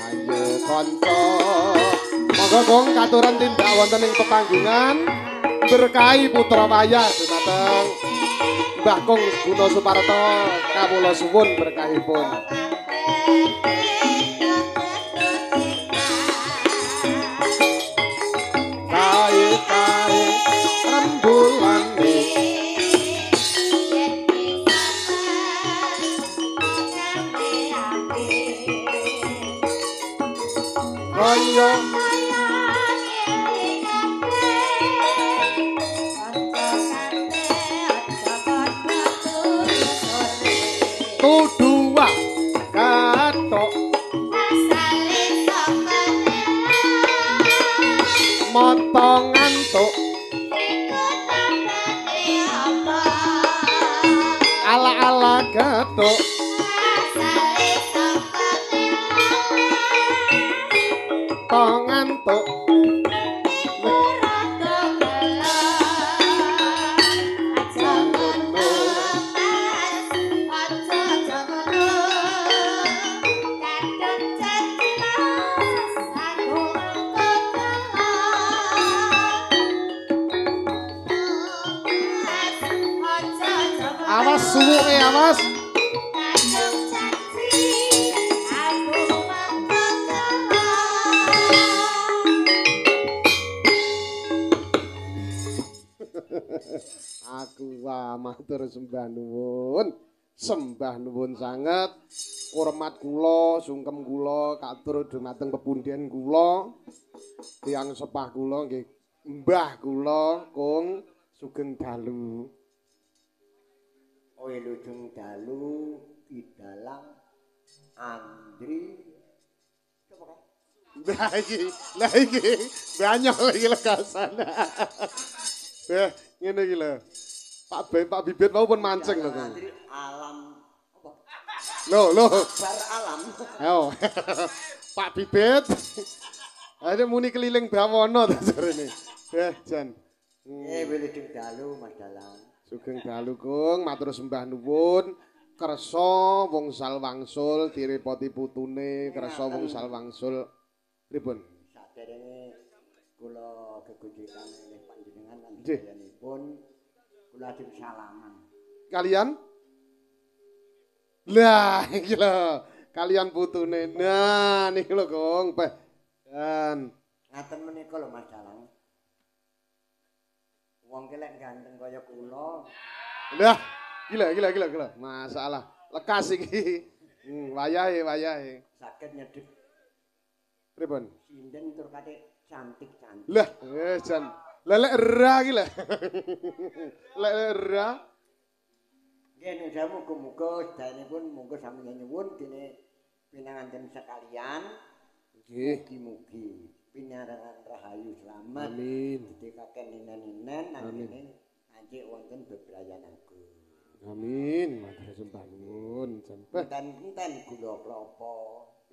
Ayo kanca. Monggo Gong katuran tindak wonten ing pepanggungan berkahi putra wayah dumateng Mbah Kong Guna Suparto kawula suwun berkahipun. Kae-kae rembulane kaya tuduwa kathok mata ngantuk ala-ala gathuk to ngantuk awas suwuke awas. Aku wah matur sembah nuwun. Sembah nuwun sanget. Hormat kula, sungkem kula katur dumateng pepundhen kula. Tiyang sepah kula nggih mbah kula Kung sugeng dalu. Wilujeng dalu Ki Dalang Andri. Lah iki, lah iki banyak iki legasan. Beh, ngene iki lho. Pak Be, Pak Bibit mau pun mancing lho. Andri alam apa? Lho, lho. Bar alam. Ayo. Pak Bibit. Ayo muni keliling bawono ta jarene. Beh, jan. Wilujeng dalu Mas Dalang. Sugeng dalu Kung, matur sembah nuwun. Kersa wngsal wangsul direpoti putune, kersa wngsal wangsul. Pripun? Saderenge kula gegojekan kalih panjenengan lan sedayanipun kula ajeng salaman. Kalian? Lah iki lho, kalian putune. Nah niki lho Kung, beh. Dan ngaten menika lho Mas Dalang. Wong kelek ganteng kaya kula. Lah, gila gila gila gila. Masalah. Lekas iki. Wayahe wayahe. Saged nyedhek. Pripun? Sinden tur kate cantik-cantik. Lah, jan. Lelek era iki lho. Lelek era. Nggih nuwun muga-muga sedayanipun monggo sami nyuwun dene pinanganten sekalian. Nggih. Mugi-mugi pinarengan rahayu slamet. Amin. Ditekaken ninen-ninen nang kene ngancik wonten bebrayan agung. Amin. Matur sembah nuwun. Enten-enten gula klapa.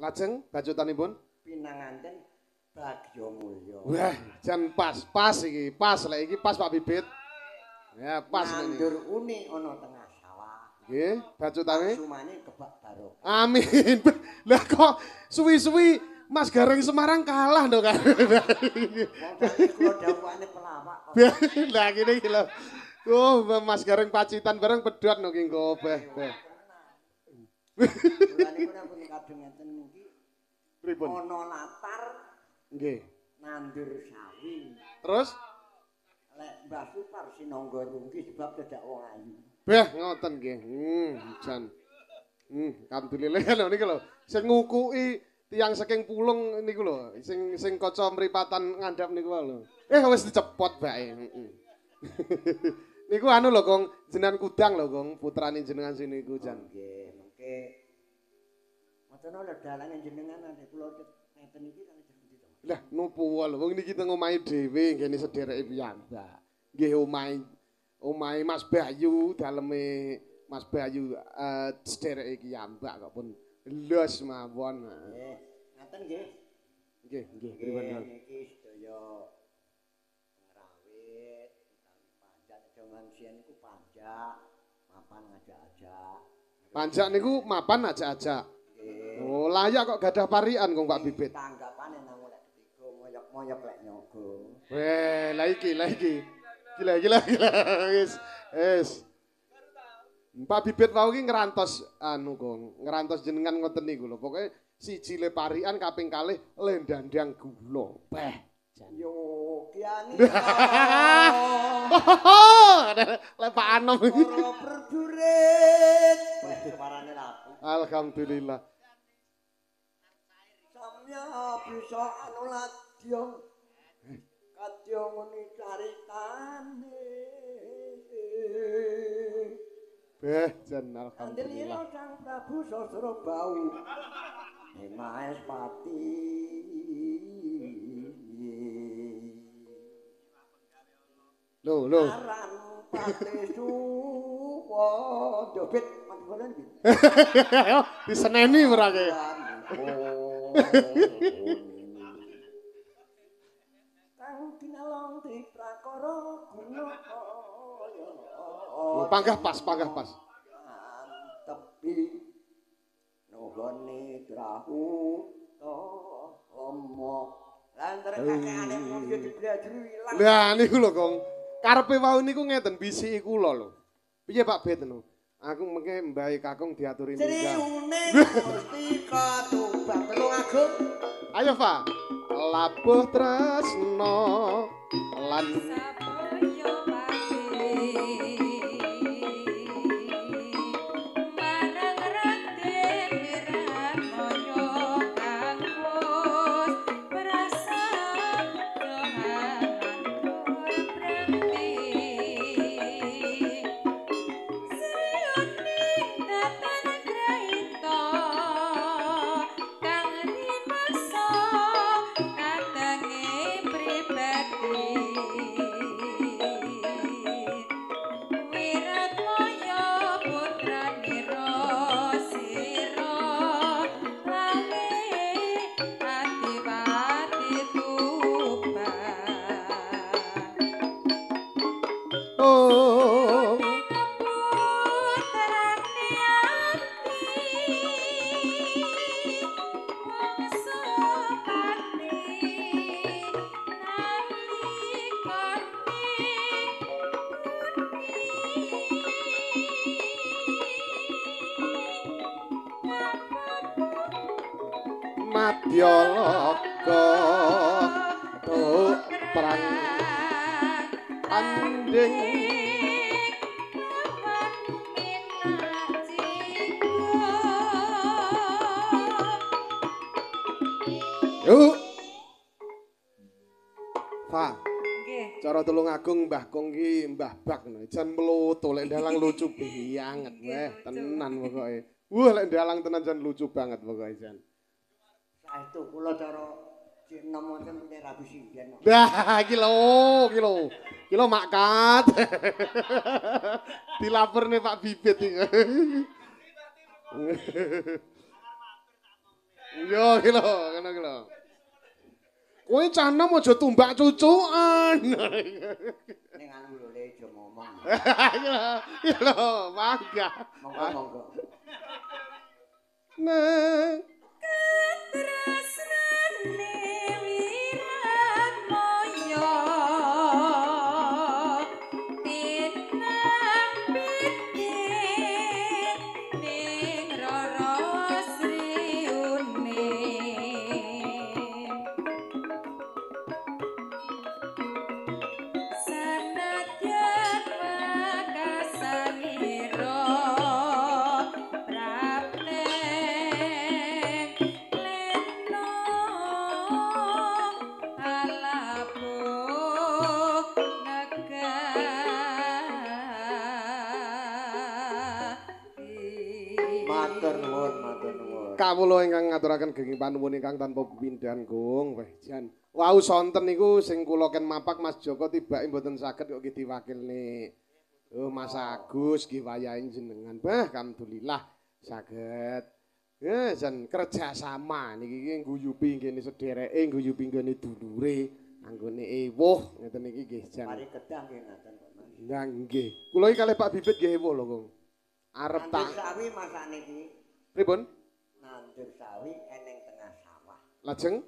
Lajeng bacutanipun pinanganten bagya mulya. Wah, jan pas-pas iki, pas lek iki pas Pak Bibit. Ya, pas nek. Nandur uni ana tengah sawah. Nggih, bacutane sumane kebak barokah. Amin. Lah kok suwi-suwi Mas Gareng Semarang kalah lho kan. Wong kula dawuhane pelawak kok. Lah ngene iki lho. Oh, Mas Gareng Pacitan bareng pedhot no ki engko beh. Kula niku nek pun kadung ngeten niki. Pripun? Ana latar nggih. Nandur sawi. Terus lek Mbah Supar sinangga rungki sebab dadak wong ayu. Beh ngoten nggih. Jan. Alhamdulillah lho niki lho. Sing ngukuki tiyang saking pulung niku lho, sing sing kaca mripatan ngandhap niku lho. Wis dicepot bae. Heeh. Niku anu lho Kong, jenengan kudang lho Kong, putrane jenengan sini niku jan. Nggih, mengke ngoten lho dalange jenengan nek kula ngeten iki kan pundi to. Lah nopo lho wong niki teng omahe dhewe nggene sedereke piyambak. Nggih omahe omahe Mas Bayu, daleme Mas Bayu sedereke piyambak kok pun los mawon. Nggih, ngaten nggih. Nggih, nggih, pripun. Niki sedaya pengrawit utawi panjak jaman siyen niku panjak, mapan ngajak-ajak. Panjak niku mapan ajak-ajak. Nggih. Oh, layak kok gadah parikan kong Pak Bibit. Tanggapane nang lek ketiga moyok-moyok lek nyogo. Weh, lah iki, lah iki. Gila, gila, gila. Wis, wis. Pak Bibit wau iki ngrantos anu Kong, ngrantos jenengan ngoten niku lho. Pokoke siji le parikan kaping kalih le ndandang gula. Beh. Yo kiani. Le Pak Anom. Para prajurit. Wah, suarane laku. Alhamdulillah. Samya bisa anu ladya. Kadya ngene caritane. Beh, jan alhamdulillah. Andil Kang Prabu Sasrabau. Maespati. Lho, lho. Aran pate suwa dobet mantulan iki. Diseneni ora ke. Kang kinalong di prakara guna. Panggah pas, panggah pas. Tepi nuhone trahu tomo. Lah entere kakekane wong yo diblajuru ilang. Lah niku lho, Kong. Karepe wau niku ngeten bisiki kula lho. Piye Pak Bet lho? Aku mengke mbahe kakung diaturi minggah. Sriune Mustika Tuban Tulungagung. Ayo, Pak. Labuh tresno lan saboyo pati. Marang Raden Wiratmoyo kang wis prasaja hatur prati. Sriuning datan grahita kang rimasa kadange pribadi. Wiratmoyo putranira sira lawe Adipati Tuban. Oh. Putrane ati wong sepati nalikane Madyaloka tuk perang anding yuk. Fa, Nggih. cara Tulungagung Mbah Kong ki Mbah Bak no. Jan mloto lek ndalang lucu banget weh, tenan pokoke. Wah, lek ndalang tenan jan lucu banget pokoke jan. Saestu kula cara cek enom wonten rabi sinden. Lah iki lho, iki lho. Iki lho makat. Dilaporne Pak Bibit iki. Yo iki lho, ngono iki lho. Kowe cah enom aja tumbak cucukan. Ning anu lho le aja ngomong. Iki lho, mangga. Monggo monggo. Neng Tresnane Wiratmoyo tinampi ning Rara Sriune. Sanadyan makasanira prapteng leno alabuh negari. Matur nuwun, matur nuwun. Kawula ingkang ngaturaken genging panuwun ingkang tanpa pepindhan, Gung. Weh, jan. Wau sonten niku sing kula ken mapak Mas Joko tibake mboten saged kok iki diwakilne. Oh, Mas Agus nggih wayahe jenengan. Bah, alhamdulillah saged. Jan kerjasama niki iki ngguyupi nggene sedereke, ngguyupi nggene dulure, anggone ewuh ngeten iki nggih jan. Mari kedah nggih ngaten kok Mas. Lah nggih. Kula iki kalih Pak Bibit nggih ewuh lho, Kung. Arep tak Nandur sawi masak niki. Pripun? Nandur sawi eneng tengah sawah. Lajeng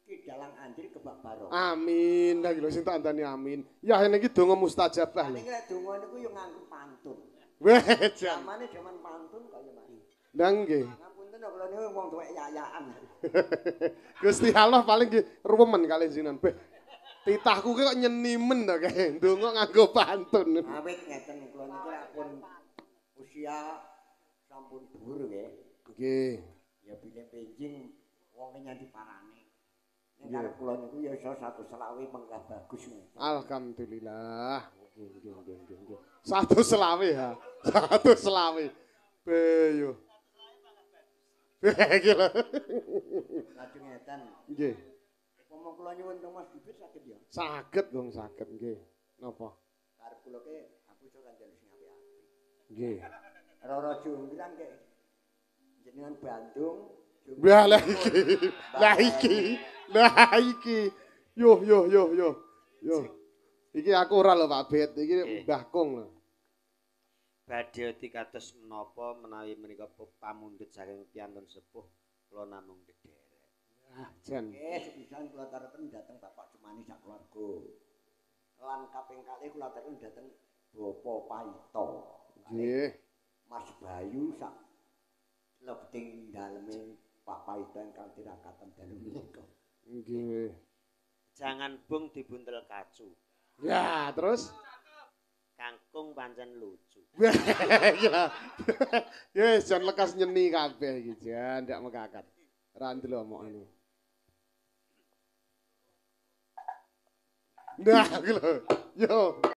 ki dalang anjir kebak barokah. Amin. Lah iki lho sing tak andani amin. Ya ngene iki donga mustajabah lho. Ning lek donga niku yo nganggo pantun. Weh, jan. Zamane jaman pantun kok ya Mas. Lah nggih. Ngapunten kula niku wong tuwek yayaan. Gusti Allah paling nggih ruwemen kalih jenengan. Beh, titahku ki kok nyenimen to kae. Ndonga nganggo pantun. Awit ngeten kula niku lek pun usia sampun dhuwur nggih. Nggih. Ya bilih benjing wong nyanti parane. Ning karep kula niku ya iso 125 menggah bagus. Alhamdulillah. Nggih nggih nggih nggih. 125 ha. 125. Be yo. Iki lho. Lajeng ngeten. Nggih. Upama kula nyuwun teng Mas Bibit saged ya? Saged dong, saged nggih. Napa? Karep kula ke aku iso kandhane sing apik-apik. Nggih. Roro Jonggrang ke jenengan Bandung. Wah lah iki. Lah iki. Lah iki. Yo yo yo yo. Yo. Iki aku ora lho Pak Bet, iki Mbah Kong lho. Badhe dikados menapa menawi menika pamundhut saking piyantun sepuh kula namung ndherek. Ah, jan. Nggih, sepisan kula aturaken dhateng Bapak Jumani sak keluarga. Lan kaping kalih kula aturaken dhateng Bapak Paito. Nggih. Mas Bayu sak lebeting daleme Pak Paito ingkang tirakatan dalu menika. Nggih. Jangan bung dibuntel kacu. Ya, terus kangkung pancen lucu. Ya wis jan lekas nyeni kabeh iki jan ndak mekakat. Ra ndelok omongane. Nah, iki lho. Yo.